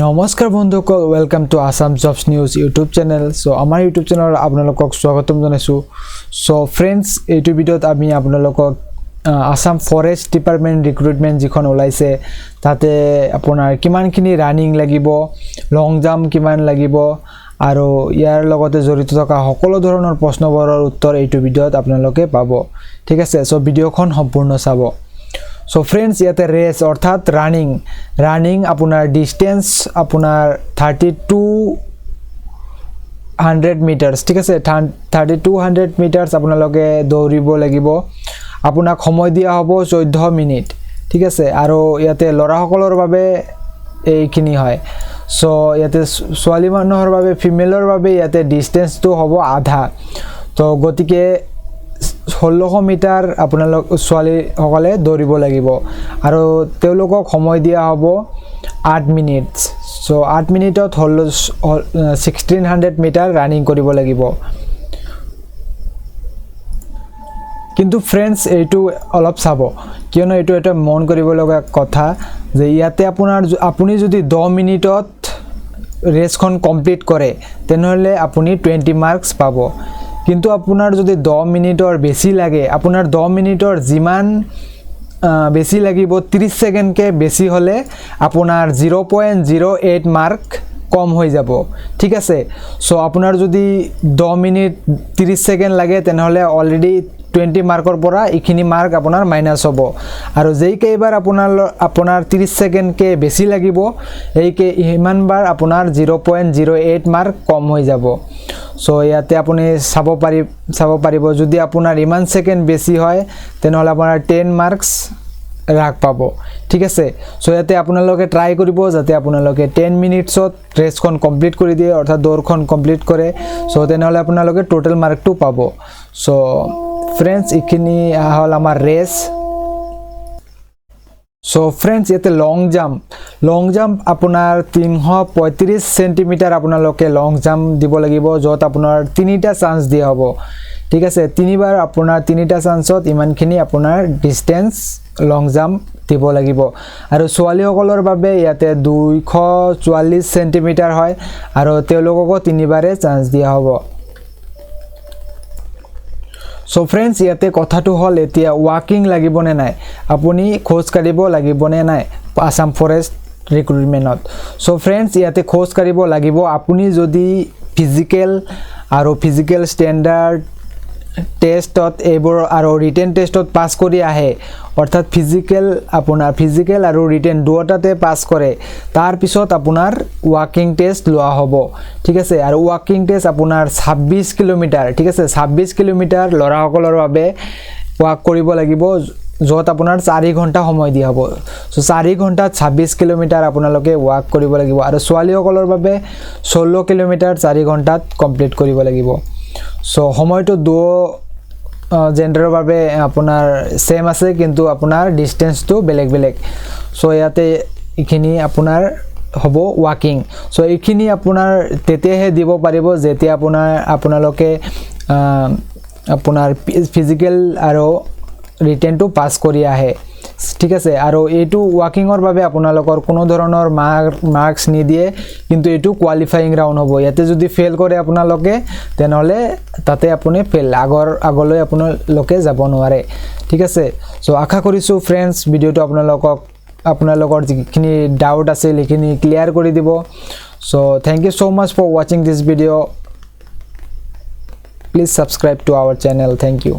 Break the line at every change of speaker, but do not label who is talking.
নমস্কাৰ বন্ধুসকল, welcome to Assam Jobs News YouTube channel. So আমাৰ ইউটিউব চেনেলত আপোনালোকক স্বাগতম জনাইছোঁ। চ' ফ্ৰেণ্ডছ, এইটো ভিডিঅ'ত আমি আপোনালোকক আছাম ফৰেষ্ট ডিপাৰ্টমেণ্ট ৰিক্ৰুইটমেণ্ট যিখন ওলাইছে, তাতে আপোনাৰ কিমানখিনি ৰানিং লাগিব, লং জাম্প কিমান লাগিব আৰু ইয়াৰ লগতে জড়িত থকা সকলো ধৰণৰ প্ৰশ্নবোৰৰ উত্তৰ এইটো ভিডিঅ'ত আপোনালোকে পাব, ঠিক আছে? চ' ভিডিঅ'খন সম্পূৰ্ণ চাব। চ' ফ্ৰেণ্ডছ, ইয়াতে ৰেচ অৰ্থাৎ ৰানিং আপোনাৰ ডিষ্টেঞ্চ আপোনাৰ 3200 meters, ঠিক আছে? 3200 meters আপোনালোকে দৌৰিব লাগিব। আপোনাক সময় দিয়া হ'ব 14 মিনিট, ঠিক আছে? আৰু ইয়াতে ল'ৰাসকলৰ বাবে এইখিনি হয়। চ' ইয়াতে ছোৱালী মানুহৰ বাবে, ফিমেলৰ বাবে ইয়াতে ডিষ্টেঞ্চটো হ'ব আধা। তো গতিকে 1600 মিটাৰ আপোনালোক ছোৱালীসকলে দৌৰিব লাগিব আৰু তেওঁলোকক সময় দিয়া হ'ব 8 মিনিট। চ' 8 মিনিটত 1600 মিটাৰ ৰানিং কৰিব লাগিব। কিন্তু ফ্ৰেণ্ডছ, এইটো অলপ চাব, কিয়নো এইটো এটা মন কৰিব লগা কথা যে ইয়াতে আপুনি যদি 10 মিনিটত ৰেচখন কমপ্লিট কৰে, তেনেহ'লে আপুনি 20 মাৰ্কছ পাব। কিন্তু আপোনাৰ যদি 10 মিনিটৰ বেছি লাগে, আপোনাৰ 10 মিনিটৰ যিমান বেছি লাগিব, 30 ছেকেণ্ডকৈ বেছি হ'লে আপোনাৰ 0.08 মাৰ্ক কম হৈ যাব, ঠিক আছে? চ' আপোনাৰ যদি 10 মিনিট 30 ছেকেণ্ড লাগে, তেনেহ'লে অলৰেডি 20 মাৰ্কৰ পৰা এইখিনি মাৰ্ক আপোনাৰ মাইনাছ হ'ব। আৰু যেইকেইবাৰ আপোনাৰ 30 ছেকেণ্ডকৈ বেছি লাগিব, সিমানবাৰ আপোনাৰ 0.08 মাৰ্ক কম হৈ যাব। চ' ইয়াতে আপুনি চাব পাৰিব, যদি আপোনাৰ ইমান ছেকেণ্ড বেছি হয়, তেনেহ'লে আপোনাৰ 10 মাৰ্কছ হ্ৰাস পাব, ঠিক আছে? চ' ইয়াতে আপোনালোকে ট্ৰাই কৰিব যাতে আপোনালোকে 10 মিনিটছত ৰেচখন কমপ্লিট কৰি দিয়ে, অৰ্থাৎ দৌৰখন কমপ্লিট কৰে। চ' তেনেহ'লে আপোনালোকে টোটেল মাৰ্কটো পাব। চ' ফ্ৰেণ্ডছ, এইখিনি হ'ল আমাৰ ৰেচ। চ' ফ্ৰেণ্ডছ, ইয়াতে লং জাম্প আপোনাৰ 335 চেণ্টিমিটাৰ আপোনালোকে লং জাম্প দিব লাগিব, য'ত আপোনাৰ তিনিটা চান্স দিয়া হ'ব, ঠিক আছে? তিনিবাৰ আপোনাৰ তিনিটা চান্সত ইমানখিনি আপোনাৰ ডিষ্টেঞ্চ লং জাম্প দিব লাগিব। আৰু ছোৱালীসকলৰ বাবে ইয়াতে 244 চেণ্টিমিটাৰ হয় আৰু তেওঁলোককো তিনিবাৰে চান্স দিয়া হ'ব। চ' ফ্ৰেণ্ডছ, ইয়াতে কথাটো হ'ল এতিয়া ৱাকিং লাগিবনে নাই, আপুনি খোজ কাঢ়িব লাগিবনে নাই আছাম ফৰেষ্ট ৰিক্ৰুইটমেণ্টত? চ' ফ্ৰেণ্ডছ, ইয়াতে খোজ কাঢ়িব লাগিব। আপুনি যদি ফিজিকেল আৰু ফিজিকেল ষ্টেণ্ডাৰ্ড টেষ্টত এইবোৰ আৰু ৰিটেন টেষ্টত পাছ কৰি আহে, অৰ্থাৎ আপোনাৰ ফিজিকেল আৰু ৰিটেন দুয়োটাতে পাছ কৰে, তাৰপিছত আপোনাৰ ৱাকিং টেষ্ট লোৱা হ'ব, ঠিক আছে? আৰু ৱাকিং টেষ্ট আপোনাৰ 26 কিলোমিটাৰ, ঠিক আছে? 26 কিলোমিটাৰ ল'ৰাসকলৰ বাবে ৱাক কৰিব লাগিব, য'ত আপোনাৰ 4 ঘণ্টা সময় দিয়া হ'ব। চ' 4 ঘণ্টাত 26 কিলোমিটাৰ আপোনালোকে ৱাক কৰিব লাগিব। আৰু ছোৱালীসকলৰ বাবে 16 কিলোমিটাৰ 4 ঘণ্টাত কমপ্লিট কৰিব লাগিব। চ' সময়টো দুয়ো জেণ্ডাৰৰ বাবে আপোনাৰ ছেইম আছে, কিন্তু আপোনাৰ ডিষ্টেঞ্চটো বেলেগ বেলেগ। চ' ইয়াতে এইখিনি আপোনাৰ হ'ব ৱাকিং। চ' এইখিনি আপোনাৰ তেতিয়াহে দিব পাৰিব যেতিয়া আপোনালোকে আপোনাৰ ফিজিকেল আৰু ৰিটেনটো পাছ কৰি আহে, ঠিক আছে? আৰু এইটো ৱাকিঙৰ বাবে আপোনালোকৰ কোনো ধৰণৰ মাৰ্কছ নিদিয়ে, কিন্তু এইটো কোৱালিফায়িং ৰাউণ্ড হ'ব। ইয়াতে যদি ফেইল কৰে আপোনালোকে, তেনেহ'লে তাতে আপুনি ফেইল, আগলৈ আপোনালোকে যাব নোৱাৰে, ঠিক আছে? চ' আশা কৰিছোঁ ফ্ৰেণ্ডছ, ভিডিঅ'টো আপোনালোকৰ যিখিনি ডাউট আছিল, সেইখিনি ক্লিয়াৰ কৰি দিব। So thank you so much for watching this video. Please subscribe to our channel. Thank you.